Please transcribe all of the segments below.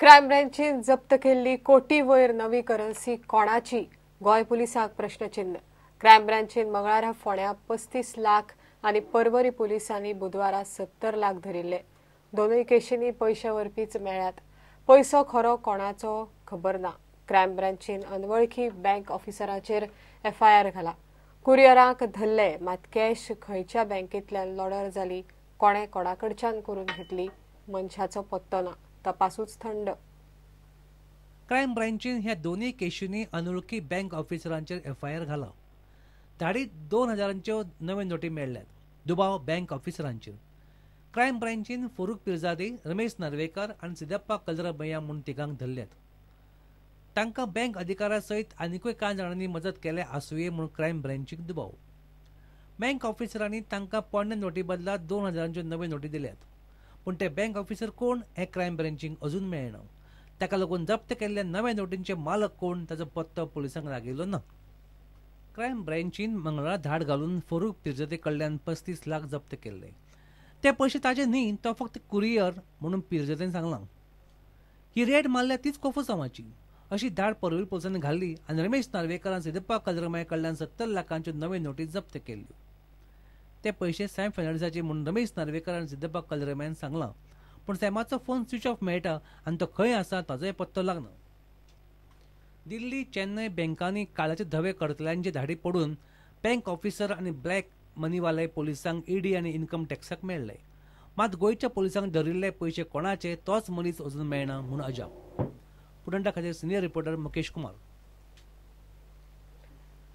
Crime ब्रँचीन जप्त केल्ली कोटी वयर नवी करन्सी कोणाची? गोंय पुलिसांक प्रश्नचिन्ह. क्रायम ब्रँचीन मंगळारा फोंड्या 35 लाख आनी परवरी पुलिसांनी बुधवारा 70 लाख धरिल्ले. दोनूय केशींनी पयशे व्हरपीच मेळ्ळ्यात. पयसो खरो कोणाचो खबर ना. क्रायम ब्रँचीन अनवळखी बँक ऑफिसराचेर एफआयआर घाला. कुरियरांक धरले, मात कॅश खंयच्या बँकेंतल्यान लॉडर जाली, कोणे कोणाकडच्यान करून घेतली, मनशाचो पत्तो ना. तपासूच थंड. क्रायम ब्रँचीन ह्या दोनूय केशींनी अनवळखी बँक ऑफिसरांचेर एफआयआर घाला. धाडीत 2000च्यो नव्यो नोटी मेळ्ळ्यात. दुबाव बँक ऑफिसरांचेर. क्रायम ब्रँचीन फरूख पिरजादे, रमेश नार्वेकर आनी सिद्धप्पा कलरबैया म्हूण तिगांक धरल्यात. तांकां बँक अधिकाऱ्या सयत आनिकूय कांय जाणांनी मजत केल्या आसुये म्हूण क्रायम ब्रँचीक दुबाव. बँक ऑफिसरांनी तांकां पोरण्या नोटी बदला 2000च्यो नव्यो नोटी दिल्यात. पूण ते बँक ऑफिसर कोण हें क्रायम ब्रँचीक अजून मेळना. ताका लागून जप्त केल्ल्या नव्या नोटींचे मालक कोण ताचो पत्तो पुलिसांक लागिल्लो ना. क्रायम ब्रँचीन मंगळारा धाड घालून फरूख पिरजादे कडल्यान 35 लाख जप्त केल्ले. ते पयशे ताजे न्ही, तो फक्त कुरियर म्हणून पिरजादेन सांगलां. ही रेड मारल्या तीच कोफुसांवाची अशी धाड परवरी पुलिसांनी घाल्ली आनी रमेश नार्वेकर आनी सिद्धप्पा कलरमाय कडल्यान 70 लाखांच्यो नव्यो नोटी जप्त केल्ल्यो. ते पयशे सॅम फर्नांडीसाचे म्हूण रमेश नार्वेकर आनी सिद्धप्पा कलरमायन सांगलां. पूण सॅमाचो फोन स्विच ऑफ मेळटा आनी तो खंय आसा ताचोय पत्तो लागना. दिल्ली, चेन्नय बँकांनी काळाचे धवे करतल्यांचे धाडी पडून बँक ऑफिसर आनी ब्लॅक मनीवाले पोलिसांक ईडी आनी इन्कम टॅक्साक मेळ्ळे. मात गोंयच्या पोलिसांक धरिल्ले पयशे कोणाचे तोच मनीस अजून मेळना म्हूण अजाप. प्रुडंटा खातीर सिनियर रिपोर्टर मुकेश कुमार.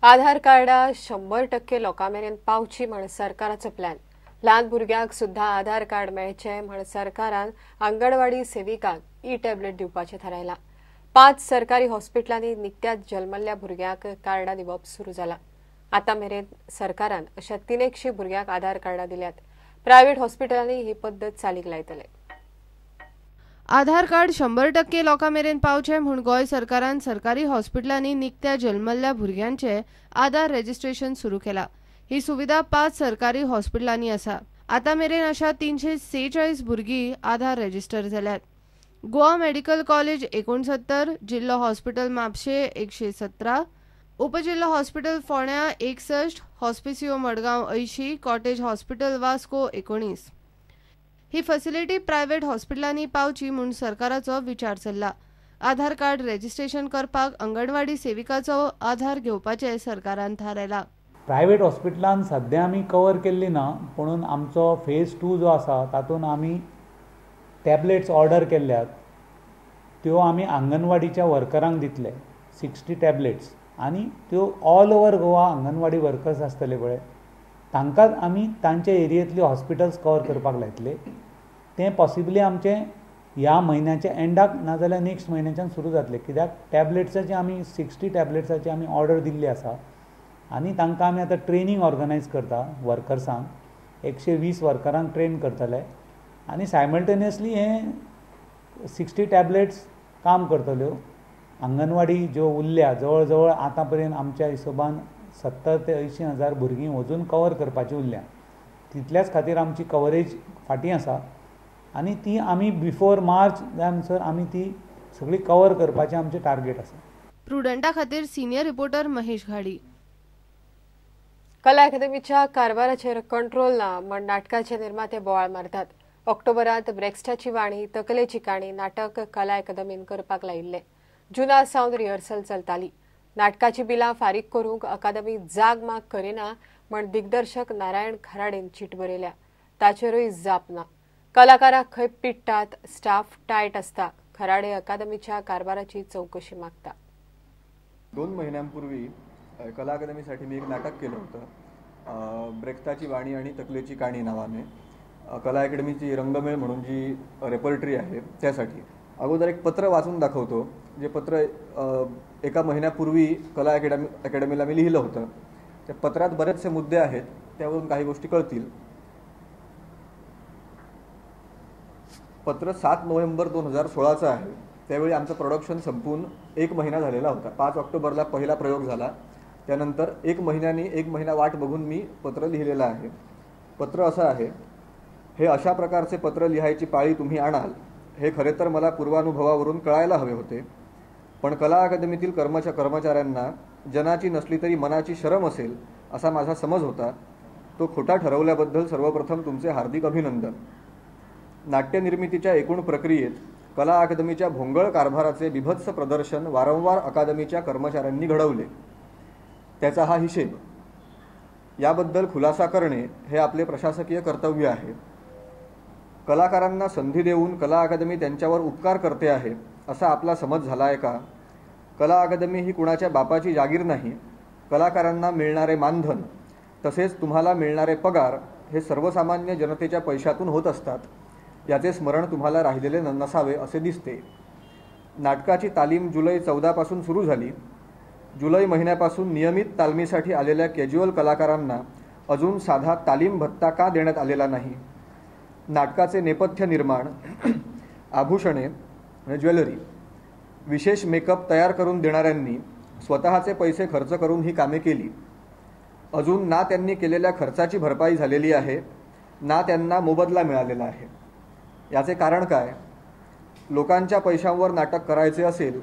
आधार कार्डा 100% लोकां मेरेन पावची म्हण सरकाराचो प्लॅन. ल्हान भुरग्यांक सुद्दां आधार कार्ड मेळचें म्हण सरकारान अंगणवाडी सेविकांक ई टॅबलेट दिवपाचें थारायलां. 5 सरकारी हॉस्पिटलांनी निकत्याच जल्मल्ल्या भुरग्यांक कार्डां दिवप सुरू जालां. आतां मेरेन सरकारान अशा 300 भुरग्यांक आधार कार्डां दिल्यात. प्रायव्हेट हॉस्पिटलांनी ही पद्दत चालीक लायतले. आधार कार्ड 100% लोकां मेरेन पावचें म्हूण गोंय सरकारान सरकारी हॉस्पिटलांनी निकत्या जल्मल्ल्या भुरग्यांचे आधार रेजिस्ट्रेशन सुरू केला. ही सुविधा 5 सरकारी हॉस्पिटलांनी आसा. आतां मेरेन अशा 346 भुरगीं आधार रेजिस्टर जाल्यात. गोवा मेडिकल कॉलेज 69, जिल्लो हॉस्पिटल म्हापशें 117, उपजिल्लो हॉस्पिटल फोंड्या 61, हॉस्पिसियो मडगांव 80, कॉटेज हॉस्पिटल वास्को 19. ही फॅसिलिटी प्रायव्हेट हॉस्पिटलांनी पावची म्हूण सरकाराचो विचार चल्ला. आधार कार्ड रेजिस्ट्रेशन करपाक अंगणवाडी सेविकाचो आधार घेवपाचें सरकारान थारायला. प्रायव्हेट हॉस्पिटलान सद्या आमी कवर केल्ली ना, पुणून आमचो फेज 2 जो आसा तातूंत आमी टॅबलेट्स ऑर्डर केल्यात. त्यो आमी आंगणवाडीच्या वर्करांक दितले 60 टॅबलेट्स आनी त्यो all over Goa anganwadi workers आसतले पळय तांकांच आमी तांच्या एरियेंतली हॉस्पिटल्स कवर करपाक लायतले. तें पॉसिबली आमचें ह्या म्हयन्याच्या एंडाक नाजाल्यार नेक्स्ट म्हयन्याच्यान सुरू जातलें. कित्याक टॅबलेट्साची आमी 60 टॅबलेट्साची आमी ऑर्डर दिल्ली आसा आनी तांकां आमी आतां ट्रेनींग ऑर्गनायज करता वर्कर्सांक. 120 वर्करांक ट्रेन करतले आनी सायमल्टेनियसली हें 60 टॅबलेट्स काम करतल्यो. आंगणवाडी ज्यो उरल्या जवळ जवळ आतां पर्यंत आमच्या हिशोबान 70 ते 80 हजार भुरगीं अजून कवर करपाची उरल्या. तितल्याच खातीर आमची कवरेज फाटीं आसा आनी ती आमी बिफोर मार्च जाय म्हणसर आमी ती सगळी कवर करपाचें आमचें टार्गेट आसा. प्रुडंटा खातीर सिनियर रिपोर्टर महेश घाडी. कला अकादमीच्या कारभाराचेर कंट्रोल ना म्हण नाटकाचे निर्माते बोवाळ मारतात. ऑक्टोबरांत ब्रेक्स्टाची वाणी तकलेची काणी नाटक कला अकादमीन करपाक लायिल्लें. जुना सावन रिहर्सल चलताली. नाटकाची बिलां फारीक करूंक अकादमी जाग माग करिना म्हण दिग्दर्शक नारायण खराडेन चीट बरयल्या. ताचेरूय जाप ना. कलाकारांक खंय पिडटात, स्टाफ टायट आसता. खराडे अकादमीच्या कारभाराची चौकशी मागता. 2 महिन्यांपूर्वी कला अकादमीसाठी मी एक नाटक केलं होतं, ब्रेख्ताची वाणी आणि तकलेची काणी नावाने. कला अकॅडमीची रंगमेळ म्हणून जी रेपर्टरी आहे त्यासाठी अगोदर एक पत्र वाचून दाखवतो, जे पत्र एका महिन्यापूर्वी कला अकॅडमीला मी लिहिलं होतं. त्या पत्रात बरेचसे मुद्दे आहेत, त्यावरून काही गोष्टी कळतील. पत्र 7 नोव्हेंबर 2016चं आहे. त्यावेळी आमचं प्रोडक्शन संपून 1 महिना झालेला होता. 5 ऑक्टोबरला पहिला प्रयोग झाला. त्यानंतर 1 महिन्यानी 1 महिना वाट बघून मी पत्र लिहिलेलं आहे. पत्र असं आहे, हे अशा प्रकारचे पत्र लिहायची पाळी तुम्ही आणाल हे खरे तर मला पूर्वानुभवावरून कळायला हवे होते, पण कला अकादमीतील कर्मचाऱ्यांना जनाची नसली तरी मनाची शरम असेल असा माझा समज होता. तो खोटा ठरवल्याबद्दल सर्वप्रथम तुमचे हार्दिक अभिनंदन. नाट्यनिर्मितीच्या एकूण प्रक्रियेत कला अकादमीच्या भोंगळ कारभाराचे बिभत्स प्रदर्शन वारंवार अकादमीच्या कर्मचाऱ्यांनी घडवले. त्याचा हा हिशेब. याबद्दल खुलासा करणे हे आपले प्रशासकीय कर्तव्य आहे. कलाकारांना संधी देऊन कला अकादमी त्यांच्यावर उपकार करते आहे असा आपला समज झाला आहे का? कला अकादमी ही कुणाच्या बापाची जागीर नाही. कलाकारांना मिळणारे मानधन तसेच तुम्हाला मिळणारे पगार हे सर्वसामान्य जनतेच्या पैशातून होत असतात, याचे स्मरण तुम्हाला राहिलेले नसावे असे दिसते. नाटकाची तालीम जुलै 14 पासून सुरू झाली. जुलै महिन्यापासून नियमित तालमीसाठी आलेल्या कॅज्युअल कलाकारांना अजून साधा तालीम भत्ता का देण्यात आलेला नाही? नाटकाचे नेपथ्य निर्माण, आभूषणे म्हणजे ज्वेलरी, विशेष मेकअप तयार करून देणाऱ्यांनी स्वतःचे पैसे खर्च करून ही कामे केली. अजून ना त्यांनी केलेल्या खर्चाची भरपाई झालेली आहे ना त्यांना मोबदला मिळालेला आहे. याचे कारण काय? लोकांच्या पैशांवर नाटक करायचे असेल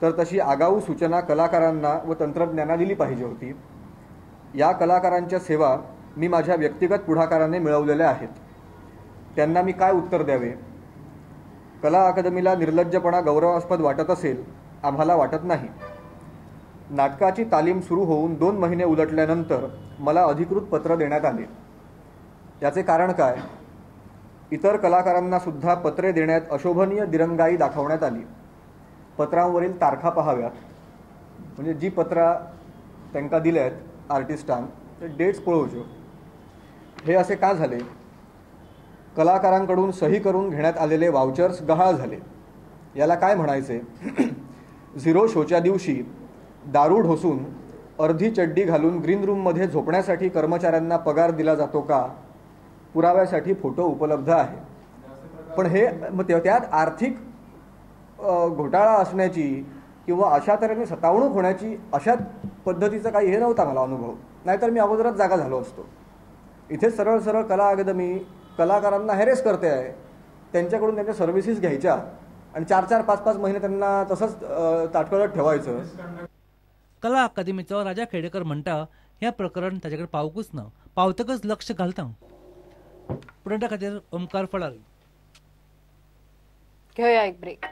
तर तशी आगाऊ सूचना कलाकारांना व तंत्रज्ञाना दिली पाहिजे होती. या कलाकारांच्या सेवा मी माझ्या व्यक्तिगत पुढाकाराने मिळवलेल्या आहेत. त्यांना मी काय उत्तर द्यावे? कला अकादमीला निर्लज्जपणा गौरवास्पद वाटत असेल, आम्हाला वाटत नाही. नाटकाची तालीम सुरू होऊन 2 महिने उलटल्यानंतर मला अधिकृत पत्र देण्यात आले. याचे कारण काय? इतर कलाकारांनासुद्धा पत्रे देण्यात अशोभनीय दिरंगाई दाखवण्यात आली. पत्रांवरील तारखा पाहाव्यात, म्हणजे जी पत्रां तांकां दिल्यात आर्टिस्टांक ते डेट्स पळोवच्यो. हे असे का झाले? कलाकारांकडून सही करून घेण्यात आलेले वाउचर्स गहाळ झाले. याला काय म्हणायचे? झिरो शोच्या दिवशी दारू ढोसून अर्धी चड्डी घालून ग्रीन रूममध्ये झोपण्यासाठी कर्मचाऱ्यांना पगार दिला जातो का? पुराव्यासाठी फोटो उपलब्ध आहे. पण हे त्यात आर्थिक घोटाळा असण्याची किंवा अशा तऱ्हेने सतावणूक होण्याची अशा पद्धतीचा काही हे नव्हता मला अनुभव, नाहीतर मी अगोदरच जागा झालो असतो. इथे सरळ सरळ कला अकादमी कलाकारांना हॅरेस करते आहे, त्यांच्याकडून त्यांच्या सर्व्हिसेस घ्यायच्या आणि 4-4, 5-5 महिने त्यांना तसंच ताटकळत ठेवायचं. कला अकादमीचो राजा खेडेकर म्हणटा हें प्रकरण ताजे कडेन पावकूच ना, पावतकच लक्ष घालता. प्रिंटा खातीर ओमकार फळारी. घेऊया एक ब्रेक.